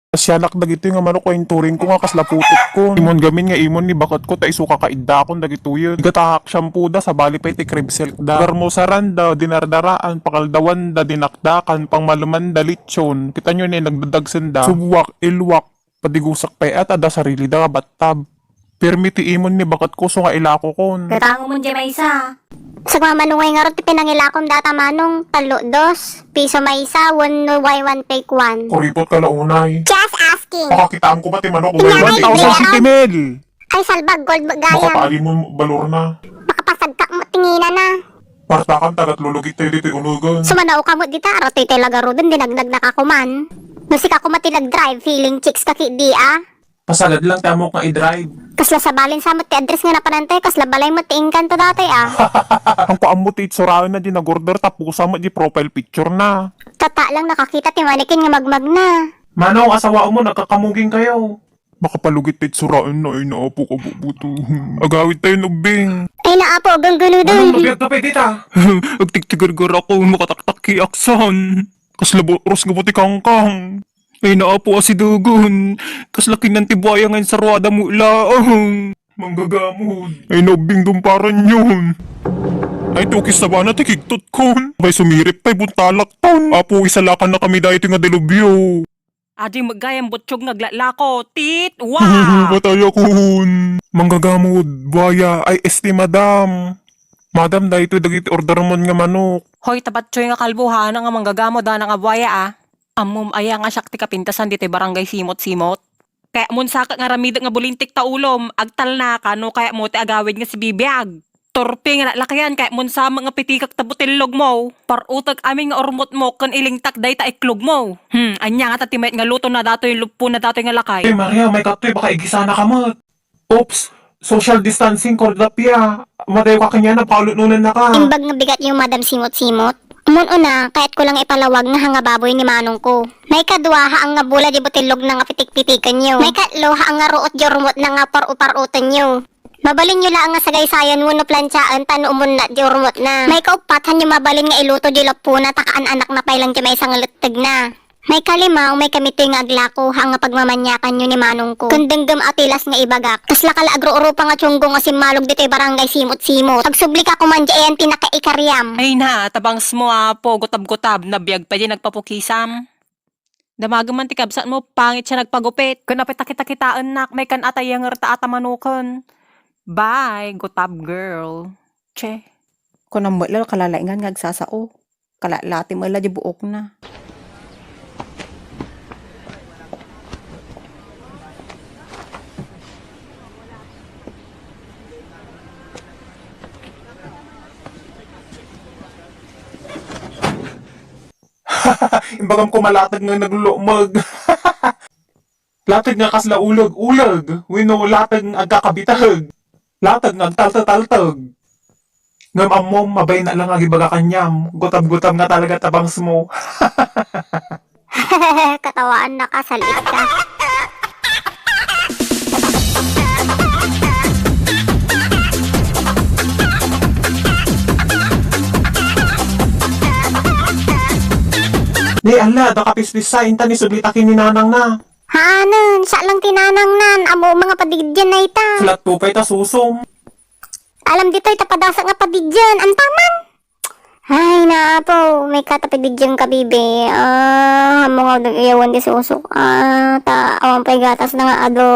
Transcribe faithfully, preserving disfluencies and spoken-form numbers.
Siak dagitoy nga manok, inturing ko nga kasla putot ko. Imon gamin nga imon ni baket ko, ta isu ka kaiddakon dagitoy. Igatahak shampoo da, sabali pay ti Creve Silk da. Garmosaran da, dinardaraan, pakaldawan da, dinakdakan, pangmaleman da, litson. Kita nyo ni nagdadagsen da. Subwak, ilwak, padigusak pay at ada sarili da nga battab. Pirmi ti imon ni baket ko, so nga ilako kon. Gatango mon di maysa. Sagmamano ngay ngarud ti pinangilakom data manong, tallo, dos, piso maysa, wenno buy one take one. Kuripot ka la unay. Just asking. Makakitaam ko ba ti manok? Inya One thousand fifty mil. Ay, salbag, gold gayam. Makapaalim mo balor na. Makapasagkak mo tingina na. Partakan tagat lulugit tayo dito unugon. Sumanaw ka mo dita, arat tayo lagaruden, dinagdag na ka kuman. No sika kuma ti nag-drive, feeling chicks ka ki di, ah. Pasagad lang ti amok nga i-drive. Kasla sabalin sa met ti address nga napanantayo, kasla balay met ti inkanto datoy, ah. Ang paammo ti itsuraen na di nag-order, tapusa met di profile picture na. Tata lang nakakita ti manikin nga magmagna. Manong, asawa mo, nagkakamuging kayo. Makapalugit ti itsuraen na, ay naapo ka bubuto. Agawid tayo, Nubbing. Ay naapo, gangganudan. Manong, mabiag ka pwede ta. Agtiktigargar ako, makataktak ki aksan. Kasla bo-, ros nga buti kangkang. Ay, naapo a sidugon. Kasla kinan ti buaya nga insaruada mo laeng. Manggagamod. Ay, naubing dumparan yun. Ay, tukis na ba na ti kigtot kon? Bay, sumirip pay buntalak ton. Apo, isalakan na kami dahito nga delubyo. Adi, maggayam butchog nga aglaklako. Tit! Wa! Patay akon. Manggagamod, buaya. Ay, este, madam. Madam, dahito dagiti order mon nga manok. Hoy, tabatchoy nga kalbo, hana nga manggagamod, hana nga buaya, ah. Ammom aya nga siak ti kapintasan ditoy barangay Simot-Simot? Kayatmon saka nga aramidek nga bulintik ta ulom, agtalna, kano kayatmo ti agawid nga sibibiag? Turpi nga nalakian, kayatmon sa nga pitikak ta butillog mo. Parutek amin nga urmot mo, ken ilingtak dayta iklog mo. Hmm, anya nga ta ti mayat nga luto na datoy luppo na datoy nga lakay? Eh, Maria, may katoy, baka igisana ka met. Oops, social distancing, Cordapia. Madayo ka kanya, napakaulot-unan na ka. Imbag nga bigat yung Madam Simot-Simot. Umon-una, kayat ko lang ipalawag nga hanga baboy ni manong ko. May kadua, haang nga bula di butillog na nga pitik-pitikan yo. May katlo, haang nga ruot di urmot na nga par-upar-utan yo. Mabalin yo laang nga sagaysayan wenno plantiaen ta no umunna di urmot na. May kauppat, hanyo mabalin nga iluto di lappo na ta kaan anak na pay lang di may sangalutteg na. May kalima, umay kami toy nga aglako, ha nga pagmamaniakan yo ni manong ko. Ken denggem a tilas nga ibagak. Kasla kala agrurupa nga tiunggo nga simmalog ditoy barangay Simot-Simot. Pagsubli ka kuman di ayan ti nakaikariam. Ay na, tabang mo, apo, gutab-gutab, nabiag pay di nagpapukisam. Damagem man ti kabsat mo, pangit siya nagpagupit. Ken apay ta kita-kitaennak, may kan atay nga reta ata manuken. Bye, gutab girl. Che. Kunam met la kalalaingan nga agsasao. Kalalati met la di buokna. Imbagam ko malatag nga naglulukmeg. Latag nga kasla uleg-uleg, wenno latag nga agkakabitaheg. Latag nga agtaltetalteg. Ngem ammom, mabayna lang agibaga kaniam. Gutab-gutab nga talaga tabangs mo. Katawaan na ka, salit ka. Ni, ala, da kapispisa, inta ni subli ta ken ni nanang na. Haanen, siya lang ti nanang nan, ammo nga padidian na ita. Flat po pa ita susom. Alam ditoy ta padasa nga padidian, antaman. Ay, naapo, may katapididyan ka, bibi. Ah, amo nga iyawan di susok. Ah, ta, awan pay gatas na nga ado.